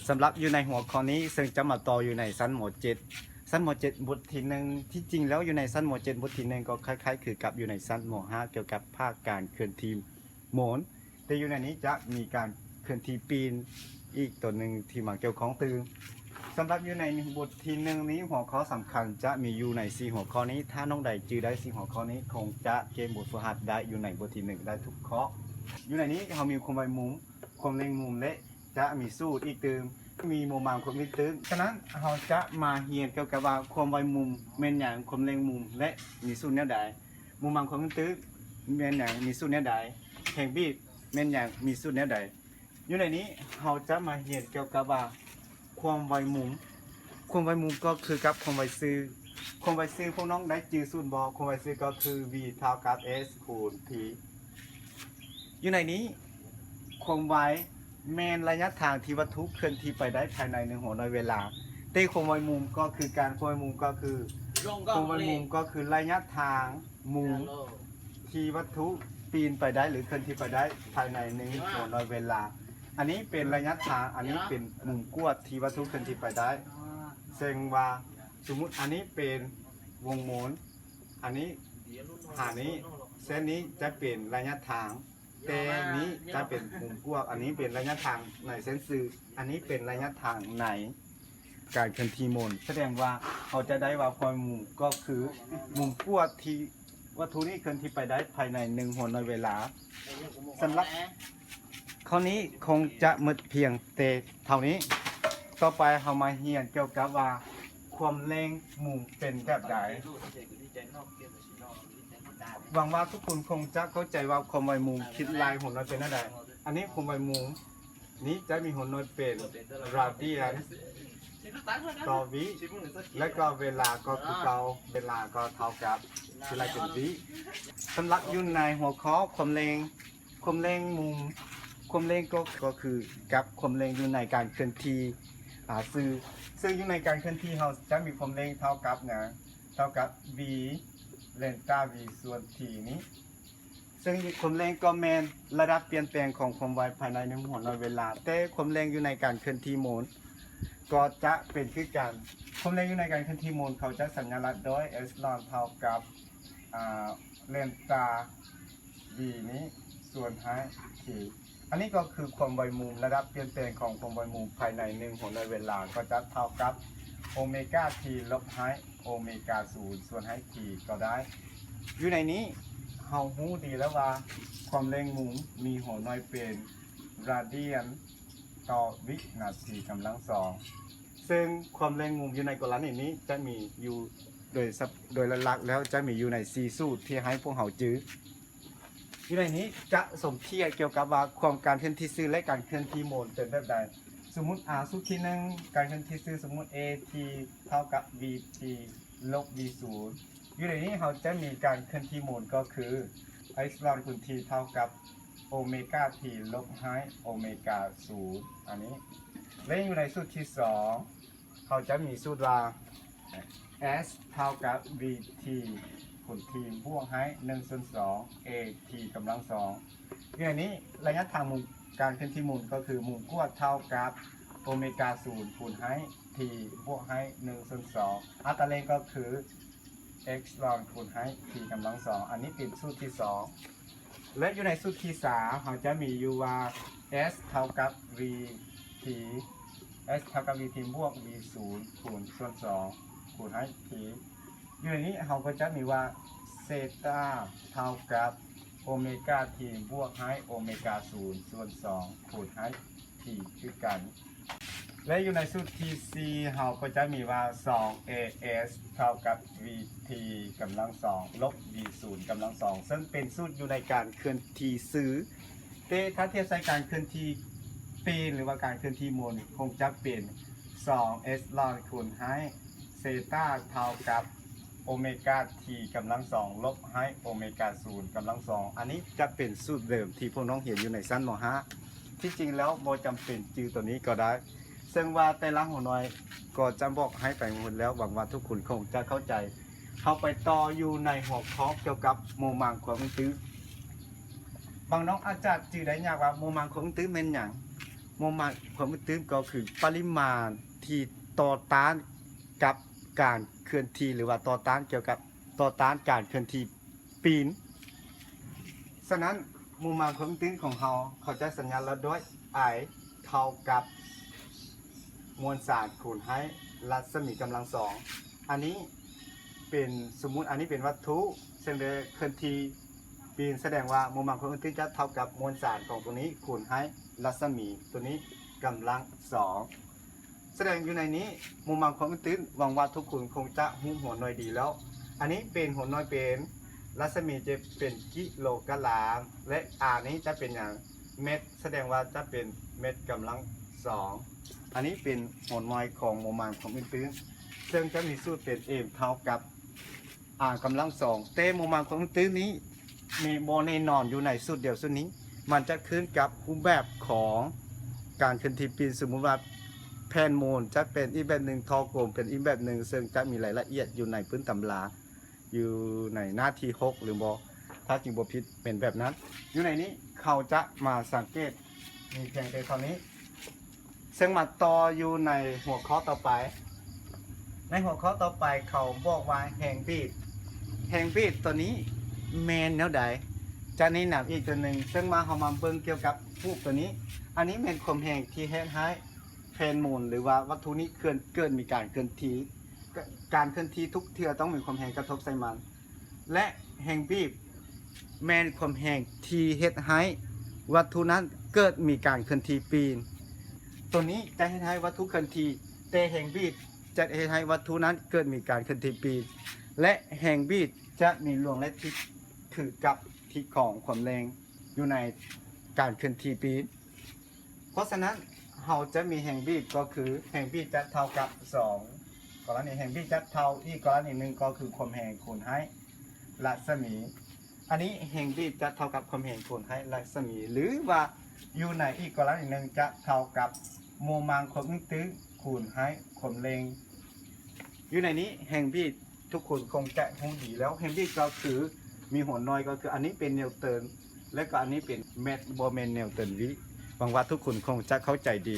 ສຳລັບຢູ່ໃນຫົວຂໍ້ນີ້ ເຊິ່ງຈະມາຕໍ່ຢູ່ໃນຊັ້ນ ມໍເຈັດ ຊັ້ນ ມໍເຈັດ ບົດທີໜຶ່ງ. ທີ່ຈິງແລ້ວຢູ່ໃນຊັ້ນ ມໍເຈັດ ບົດທີໜຶ່ງ ກໍຄ້າຍໆຄືກັບຢູ່ໃນຊັ້ນ ມໍຫ້າ ກ່ຽວກັບພາກການເຄື່ອນທີ່ໂມນ, ແຕ່ຢູ່ໃນນີ້ຈະມີການເຄື່ອນທີ່ປີ້ນອີກຕົວໜຶ່ງທີ່ມາກ່ຽວຂ້ອງຕື່ມ. ສຳລັບຢູ່ໃນບົດທີໜຶ່ງນີ້ ຫົວຂໍ້ສຳຄັນຈະມີຢູ່ໃນສີ່ຫົວຂໍ້ນີ້. ຖ້ານ້ອງໃດຈື່ໄດ້ສີ່ຫົວຂໍ້ນີ້ ຄົງຈະເກັບບົດຝຶກຫັດໄດ້ຢູ່ໃນບົດທີໜຶ່ງໄດ້ທຸກຂໍ້. ຢູ່ໃນນີ້ເຮົາມີຄວາມໄວມຸມ, ຄວາມເລັງມຸມ ແລະ ຈະມີສູດອີກຕື່ມ, ມີໂມມັງຄວາມຕື່ມ. ສະນັ້ນ ເຮົາຈະມາຮຽນກ່ຽວກັບວ່າຄວາມໄວມຸມແມ່ນຫຍັງ, ຄວາມເລັງມຸມ ແລະ ມີສູດແນວໃດ, ໂມມັງຄວາມຕື່ມແມ່ນຫຍັງ, ມີສູດແນວໃດ, ແຮງບີດແມ່ນຫຍັງ, ມີສູດແນວໃດ. ຢູ່ໃນນີ້ເຮົາຈະມາຮຽນກ່ຽວກັບວ່າຄວາມໄວມຸມ. ຄວາມໄວມຸມກໍຄືກັບຄວາມໄວຊື່. ຄວາມໄວຊື່ພວກນ້ອງໄດ້ຈື່ສູດບໍ່? ຄວາມໄວຊື່ກໍຄື v ເທົ່າກັບ s ຄູນ t. ຢູ່ໃນນີ້ ຄວາມໄວແມ່ນໄລຍະທາງທີ່ວັດຖຸເຄື່ອນທີ່ໄປໄດ້ພາຍໃນໜຶ່ງຫົວໜ່ວຍເວລາ, ແຕ່ຄວາມໄວມຸມກໍຄືກັນ, ຄວາມໄວມຸມກໍຄື ຄວາມໄວມຸມກໍຄືໄລຍະທາງມຸມທີ່ວັດຖຸປີ້ນໄປໄດ້ ຫຼື ເຄື່ອນທີ່ໄປໄດ້ພາຍໃນໜຶ່ງຫົວໜ່ວຍເວລາ. ອັນນີ້ເປັນໄລຍະທາງ, ອັນນີ້ເປັນມຸມກວດທີ່ວັດຖຸເຄື່ອນທີ່ໄປໄດ້. ເຊິ່ງວ່າ ສົມມຸດອັນນີ້ເປັນວົງໂມນ, ອັນນີ້ຫານີ້, ເສັ້ນນີ້ຈະເປັນໄລຍະທາງ, ແຕ່ນີ້ຈະເປັນມຸມກວດ, ອັນນີ້ເປັນໄລຍະທາງໃນເສັ້ນຊື່, ອັນນີ້ເປັນໄລຍະທາງໃນການເຄື່ອນທີ່ໂມນ. ສະແດງວ່າເຮົາຈະໄດ້ວ່າຄວາມໄວມຸມກໍຄືມຸມກວດທີ່ວັດຖຸນີ້ເຄື່ອນທີ່ໄປໄດ້ພາຍໃນໜຶ່ງຫົວໜ່ວຍເວລາ. ສຳລັບ ຂໍ້ນີ້ຄົງຈະໝົດພຽງແຕ່ເທົ່ານີ້. ຕໍ່ໄປເຮົາມາຮຽນກ່ຽວກັບວ່າຄວາມເລັງມຸມເປັນແບບໃດ. ຫວັງວ່າທຸກຄົນຄົງຈະເຂົ້າໃຈວ່າຄວາມໄວມຸມຄິດໄລ່ຫົວໜ່ວຍເປັນແນວໃດ. ອັນນີ້ຄວາມໄວມຸມນີ້ຈະມີຫົວໜ່ວຍເປັນ radian ຕໍ່ວິ ແລະ ກໍເວລາກໍຄືເກົ່າ, ເວລາກໍເທົ່າກັບທີ່ໄລ່ເປັນວິ. ສຳລັບຢູ່ໃນຫົວຂໍ້ຄວາມເລັງ ຄວາມເລັງມຸມ, ຄວາມເລັງກໍ ກໍຄືກັບຄວາມເລັງຢູ່ໃນການເຄື່ອນທີ່ ອາ ສື່, ເຊິ່ງຢູ່ໃນການເຄື່ອນທີ່ເຮົາຈະມີຄວາມເລັງເທົ່າກັບຫຍັງ? ເທົ່າກັບ v ແລນຕາ v ສ່ວນ t ນີ້. ເຊິ່ງຄວາມເລັງກໍແມ່ນລະດັບປ່ຽນແປງຂອງຄວາມໄວພາຍໃນໜຶ່ງຫົວໜ່ວຍເວລາ, ແຕ່ຄວາມເລັງຢູ່ໃນການເຄື່ອນທີ່ໂມນກໍຈະເປັນຄືກັນ. ຄວາມເລັງຢູ່ໃນການເຄື່ອນທີ່ໂມນ ເຂົາຈະສັນຍາລັກດ້ວຍ epsilon ເທົ່າກັບ ອາ ແລນຕາ v ນີ້ສ່ວນໃຫ້ t. ອັນນີ້ກໍຄືຄວາມໄວມຸມ, ລະດັບປ່ຽນແປງຂອງຄວາມໄວມຸມພາຍໃນໜຶ່ງຫົວໜ່ວຍເວລາກໍຈະເທົ່າກັບໂອເມກາ t ລົບໃຫ້ໂອເມກາສູນສ່ວນໃຫ້ t ກໍໄດ້. ຢູ່ໃນນີ້ເຮົາຮູ້ດີແລ້ວວ່າຄວາມເລັງມຸມມີຫົວໜ່ວຍເປັນ radian ຕໍ່ວິນາທີກຳລັງສອງ. ເຊິ່ງຄວາມເລັງມຸມຢູ່ໃນກໍລະນີນີ້ຈະມີຢູ່ໂດຍສະ ໂດຍຫຼັກໆແລ້ວຈະມີຢູ່ໃນສີ່ສູດທີ່ໃຫ້ພວກເຮົາຈື່. ຢູ່ໃນນີ້ຈະສົມທຽບກ່ຽວກັບວ່າຄວາມການເຄື່ອນທີ່ຊື່ ແລະ ການເຄື່ອນທີ່ໂມນເປັນແບບໃດ. ສົມມຸດ ອາ ສູດທີໜຶ່ງ ການເຄື່ອນທີ່ຊື່ ສົມມຸດ at ເທົ່າກັບ vt ລົບ v ສູນ. ຢູ່ໃນນີ້ເຮົາຈະມີການເຄື່ອນທີ່ໂມນກໍຄື epsilon ຄູນ t ເທົ່າກັບໂອເມກາ t ລົບໃຫ້ໂອເມກາສູນ ອັນນີ້. ແລະ ຢູ່ໃນສູດທີສອງ ເຮົາຈະມີສູດວ່າ s ເທົ່າກັບ vt ຄູນ t ບວກໃຫ້ໜຶ່ງສ່ວນສອງ at ກຳລັງສອງ. ຢູ່ໃນນີ້ໄລຍະທາງມຸມ ການເຄື່ອນທີ່ໂມນກໍຄືມຸມກວດເທົ່າກັບໂອເມກາສູນຄູນໃຫ້ t ບວກໃຫ້ໜຶ່ງສ່ວນສອງ ອັດຕາເລັ່ງກໍຄື epsilon ຄູນໃຫ້ t ກຳລັງສອງ. ອັນນີ້ເປັນສູດທີສອງ. ແລະ ຢູ່ໃນສູດທີສາມ ເຮົາຈະມີຢູ່ວ່າ s ເທົ່າກັບ vt, s ເທົ່າກັບ vt ບວກ v ສູນຄູນສ່ວນສອງຄູນໃຫ້ t. ຢູ່ໃນນີ້ເຮົາກໍຈະມີວ່າ theta ເທົ່າກັບໂອເມກາ t ບວກໃຫ້ໂອເມກາສູນສ່ວນສອງຄູນໃຫ້ t ຄືກັນ. ແລະ ຢູ່ໃນສູດທີສີ່ ເຮົາກໍຈະມີວ່າ ສອງ as ເທົ່າກັບ vt ກຳລັງສອງ ລົບ v ສູນກຳລັງສອງ ເຊິ່ງເປັນສູດຢູ່ໃນການເຄື່ອນທີ່ຊື່. ແຕ່ຖ້າທຽບໃສ່ການເຄື່ອນທີ່ປີ້ນ ຫຼືວ່າການເຄື່ອນທີ່ໂມນ ຄົງຈະເປັນ ສອງ epsilon ຄູນໃຫ້ theta ເທົ່າກັບໂອເມກາ t ກຳລັງສອງ ລົບໃຫ້ໂອເມກາສູນກຳລັງສອງ. ອັນນີ້ຈະເປັນສູດເດີມທີ່ພວກນ້ອງຮຽນຢູ່ໃນຊັ້ນ ມໍຫ້າ. ທີ່ຈິງແລ້ວບໍ່ຈຳເປັນຈື່ຕົວນີ້ກໍໄດ້, ເຊິ່ງວ່າແຕ່ລະຫົວໜ່ວຍກໍຈະບອກໃຫ້ໄປໝົດແລ້ວ. ຫວັງວ່າທຸກຄົນຄົງຈະເຂົ້າໃຈ. ເຮົາໄປຕໍ່ຢູ່ໃນຫົວຂໍ້ກ່ຽວກັບໂມມັງຄວາມອຶ້ງຕື້. ບາງນ້ອງອາດຈະຈື່ໄດ້ຍາກວ່າໂມມັງຄວາມອຶ້ງຕື້ແມ່ນຫຍັງ? ໂມມັງຄວາມອຶດຕື່ນກໍຄືປະລິມານທີ່ຕໍ່ຕ້ານກັບການເຄື່ອນທີ່ ຫຼືວ່າຕໍ່ຕ້ານກ່ຽວກັບ ຕໍ່ຕ້ານການເຄື່ອນທີ່ປີ້ນ. ສະນັ້ນ ໂມມັງຄວາມອຶດຕື່ນຂອງເຮົາ ເຂົາຈະສັນຍາລັດດ້ວຍ I ເທົ່າກັບມວນສານຄູນໃຫ້ລັດສະໝີກຳລັງສອງ. ອັນນີ້ເປັນ ສົມມຸດອັນນີ້ເປັນວັດຖຸ ເຊິ່ງໄດ້ເຄື່ອນທີ່ປີ້ນ ສະແດງວ່າໂມມັງຄວາມອຶດຕື່ນຈະເທົ່າກັບມວນສານຂອງຕົວນີ້ຄູນໃຫ້ລັດສະໝີຕົວນີ້ກຳລັງສອງ. ສະແດງຢູ່ໃນນີ້ ໂມມັງຄວາມອຶດຕື່ນ ຫວັງວ່າທຸກຄົນຄົງຈະຮູ້ຫົວໜ່ວຍດີແລ້ວ. ອັນນີ້ເປັນຫົວໜ່ວຍເປັນລັດສະໝີ ຈະເປັນກິໂລຕະລາງ ແລະ R ນີ້ຈະເປັນຫຍັງ? ແມັດ ສະແດງວ່າຈະເປັນແມັດກຳລັງສອງ. ອັນນີ້ເປັນຫົວໜ່ວຍຂອງໂມມັງຄວາມອຶດຕື່ນ ເຊິ່ງຈະມີສູດເປັນ M ເທົ່າກັບ R ກຳລັງສອງ. ແຕ່ໂມມັງຄວາມອຶດຕື່ນນີ້ ມີບໍ່ແນ່ນອນຢູ່ໃນສູດດຽວສູດນີ້ ມັນຈະຂຶ້ນກັບຮູບແບບຂອງການເຄື່ອນທີ່ປີ້ນ. ສົມມຸດວ່າແຜ່ນໝູນຈະເປັນອີກແບບໜຶ່ງ, ທໍ່ກົມເປັນອີກແບບໜຶ່ງ, ເຊິ່ງຈະມີລາຍລະອຽດຢູ່ໃນປຶ້ມຕຳລາ ຢູ່ໃນໜ້າທີຫົກ ຫຼືບໍ່ ຖ້າຈິງບໍ່ຜິດເປັນແບບນັ້ນ. ຢູ່ໃນນີ້ເຂົາຈະມາສັງເກດ ມີພຽງແຕ່ເທົ່ານີ້. ເຊິ່ງມາຕໍ່ຢູ່ໃນຫົວຂໍ້ຕໍ່ໄປ. ໃນຫົວຂໍ້ຕໍ່ໄປເຂົາບອກວ່າແຮງບີດ. ແຮງບີດຕົວນີ້ແມ່ນແນວໃດ? ຈະແນະນຳອີກຕົວໜຶ່ງ. ເຊິ່ງມາ ເຮົາມາເບິ່ງກ່ຽວກັບຮູບຕົວນີ້. ອັນນີ້ແມ່ນຄວາມແຮງທີ່ເຮັດໃຫ້ແຜ່ນໝູນ ຫຼືວ່າວັດຖຸນີ້ເຄື່ອນ ເກີດມີການເຄື່ອນທີ່. ກ- ການເຄື່ອນທີ່ທຸກເທື່ອຕ້ອງມີຄວາມແຮງກະທົບໃສ່ມັນ. ແລະ ແຮງບີດແມ່ນຄວາມແຮງທີ່ເຮັດໃຫ້ວັດຖຸນັ້ນເກີດມີການເຄື່ອນທີ່ປີ້ນ. ຕົວນີ້ຈະເຮັດໃຫ້ວັດຖຸເຄື່ອນທີ່, ແຕ່ແຮງບີດຈະເຮັດໃຫ້ວັດຖຸນັ້ນເກີດມີການເຄື່ອນທີ່ປີ້ນ ແລະ ແຮງບີດຈະມີລວງແລະທິດຄືກັບທິດຂອງຄວາມແຮງຢູ່ໃນການເຄື່ອນທີ່ປີ້ນ. ເພາະສະນັ້ນ ເຮົາຈະມີແຮງບີດ ກໍຄືແຮງບີດຈະເທົ່າກັບສອງ ກໍລະນີແຮງບີດຈະເທົ່າອີກກໍລະນີໜຶ່ງ ກໍຄືຄວາມແຮງຄູນໃຫ້ລັດສະໝີ. ອັນນີ້ແຮງບີດຈະເທົ່າກັບຄວາມແຮງຄູນໃຫ້ລັດສະໝີ ຫຼືວ່າຢູ່ໃນອີກກໍລະນີໜຶ່ງຈະເທົ່າກັບໂມມັງຄວາມອຶດຕື້ນຄູນໃຫ້ຄວາມເລັ່ງ. ຢູ່ໃນນີ້ແຮງບີດ ທຸກຄົນຄົງຈະຮູ້ດີແລ້ວ ແຮງບີດກໍຄືມີຫົວໜ່ວຍ ກໍຄືອັນນີ້ເປັນນິວເຕີນ ແລະກໍອັນນີ້ເປັນແມັດ ບໍ່ແມ່ນນິວເຕີນວິ. ຫວັງວ່າທຸກຄົນຄົງຈະເຂົ້າໃຈດີ.